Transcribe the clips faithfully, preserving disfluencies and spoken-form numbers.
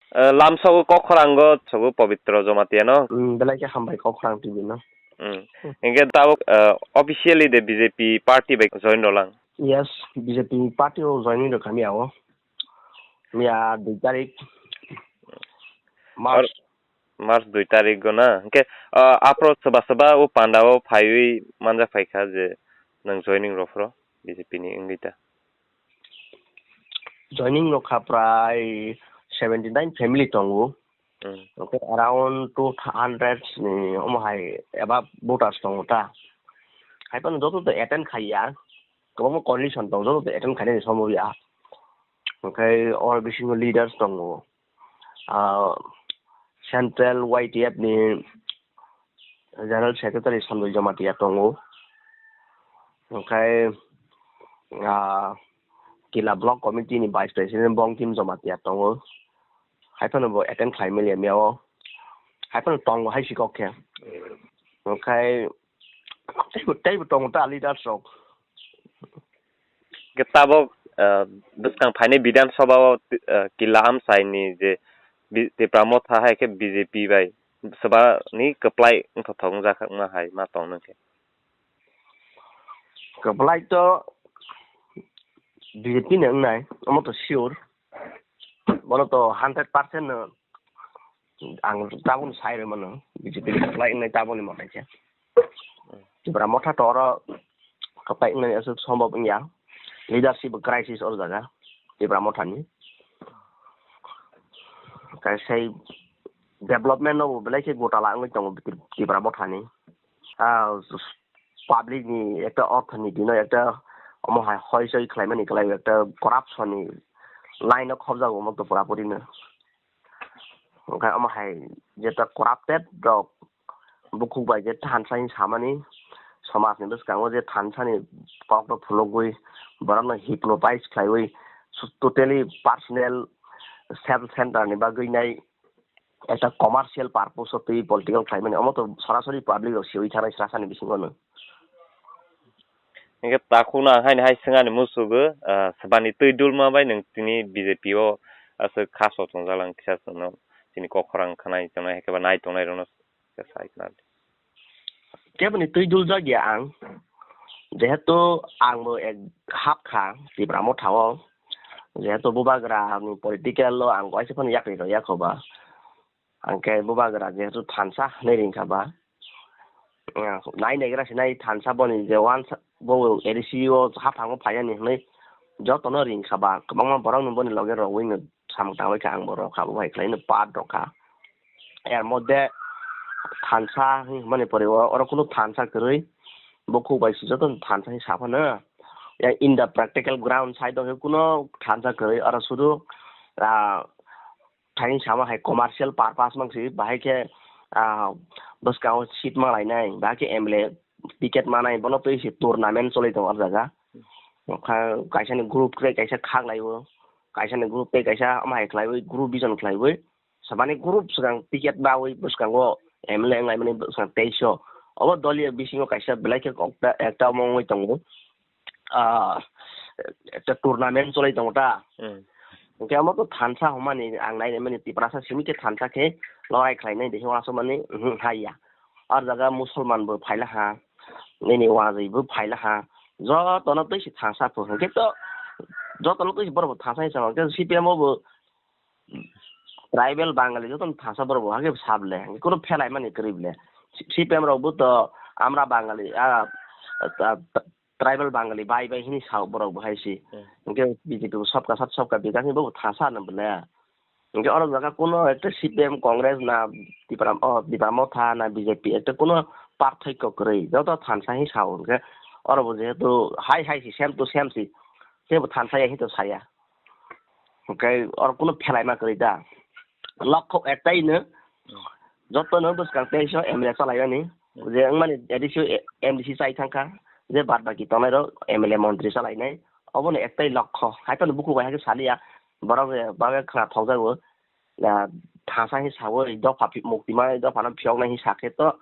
Eh, lamsogo kok khorang go sogo Pabitra Jamatia no. Hmm, belai khe hambai kok khorang T V no. Hmm. Hmm. Hingke tabok, eh, officially de B J P party bai join rolang. Yes, B J P party o joining rok kami ao. Miya dui tarik March. March dui tarik go na. Hingke, ah, aphro soba soba o panda o phaiwi manja phaikha je nwng joining rw phro B J P ni wngwi ta. Joining rw kha prai seventy nine family tongo. Hmm. Hingke around two hundred ni omo hai above voters tongo ta. Hai phano joto to attend khaiya. Kwbangma condition tongo, joto to attend khainani somoi ya. Hingke o bisingo leaders tongo. Ah, Central Y T F ni General Secretary Sanjoy Jamatia tongo. Hingke, ah, Kila Block Committee ni Vice President Bongkim Jamatia tongo. Hai phano bo attend khlai manya miyao. Hai phano tongo hai si kok khe. Hingke teibo, teibo tongo ta leaders rok. Hingke tabok, ah, bwskang phainai Bidhan Sabha o, ah, Kila Amchai ni je Bi-, Tipra Motha hai khe B J P bai soba ni kwplai wngthothok wngjakma hai ma tong nang khe. Kwplai to B J P ni wngnai, omo to sure. Bono to hundred percent no ang taboni sai rw mano, B J P ni kwplai wngnai taboni motai khe. Tipra Motha to oro kwplai wngnai aswk sombhob wngya. Leadership crisis o jaga Tipra Motha ni. Kaisa development no bo belai khe gotala wngwi tongo Tipra Motha ni. Ah, public ni ekta ortho niti no ekta omo hai hoi soi khlaimani kwlai ekta corruption ni line o khobjago omo to pura puri no. Hwnkhe omo hai jeta corrupted rok bukhuk bai je thansa hin samani, somaj ni bwskango je thansa ni kok rok phulugwi borok no hypnotize khlaiwi totally personal self center ni bagwi nai ekta commercial purpose o twi political khlaimani, omo to sorasori public rok siwi thanai srasani bisingo no. Hingke takhukno ang haino hai swngani musugo, ah, swbani twi dulma bai nwng tini B J P o aswk kha sochong jalang kisa chwngno chini kok khorang khanai tongnai hai khe ba nai tongnai rokno kisa sai khna di. Keboni twi duljak ya ang, jehetu ang bo ek hap kha Tipra Motha o, jehetu bubagra ni political o ang waisa phano yakri rw ya kho ba. Hingke bubagra jehetu thansa hinui ringkha ba, nai naigra se nai thansa boni je wansa bo A D C o haphango phaiyani hinui jotono ringkha ba, kwbangma borokno boni loge rogwino samung tangwi kha ang bo rokha, bo hai khlaino part rokha. Er moddhe thansa hinmani pore o, oro kunu thansa kwrwi, bukhuk bai se jotono thansa hinwi saphano, ya in the practical ground side o khe kunu thansa kwrwi, oro sudu, ah, Thani sama hai commercial purpose mang si, bahai khe, ah, bwskango seat ma lainai, bahai khe M L A ticket manai, bono twi se tournament choli tongo o jaga. Kha-, kaisa ni group khe kaisa kha khlai o, kaisa ni group tei kaisa ama hai khlai wi, group vision khlai wi. Sabani group swkang ticket bawi bwskango M L A wng lai mani bwskang teis o. Obo doliya bisingo kaisa belai khe kokta ekta omo wngwi tongo. Ah, ekta tournament choli tongo ta. Hmm. Hingke omo to thansa hwnmani ang nai mani Tiprasa simi khe thansa khe lorai khlai nai de, hwnwi aswk mani, mhm, hai ya. Ar jaga Musulman bo phaila ha, nini wajwi bo phaila ha, jotono twi se thansa pho. Hingke to jotono twi se borok bo thansa hinwi sa, hingke C P M o bo tribal Bangali jotono thansa borok bo hakhe sable, hingke kunu phelai mani kwrwi ble. C P M rok bo to amra Bangali, ah, ah, tribal Bangali bai bai hini sao borok bo hai se. Hmm. Hingke B J P bo sabka sath sabka bikas ni bo thansa no bole. Hingke oro jaga kuno ekta C P M, Congress na Tipra, oh, Tipra Motha na B J P ekta kuno parthoikyo kwrwi. Joto thansa hi sao hingke oro bo jehetu hai hai se same to same se. Kebo thansa ya hi to saya. Hingke oro kuno phelai ma kwrwi da. Lokho ektai no. Joto no bwskang teis o M L A chalai ani. Hmm. Je wngmani A D C o M D C chai thangkha. Je bad baki tongnai rok M L A montri chalainai. Obono ektai lokho. Hai phano bukhuk bai hai khe saliya. Borok, eh, bagwi khna thokjago. Ah, thansa hi sawi dopha phi-, mukti mai dopha no phiyoknai hi sakhe to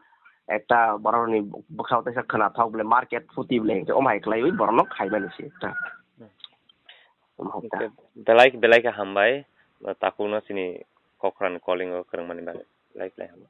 ekta borok ni bwkhao teisa khna thok bole market phuti bole hinkhe omo hai khlaiwi borok no khaimani se ekta. Hmm. Omo hai ta. Belai, belai khe hambai. Takhuk no chini Kokrani calling o kwrwngmani bagwi.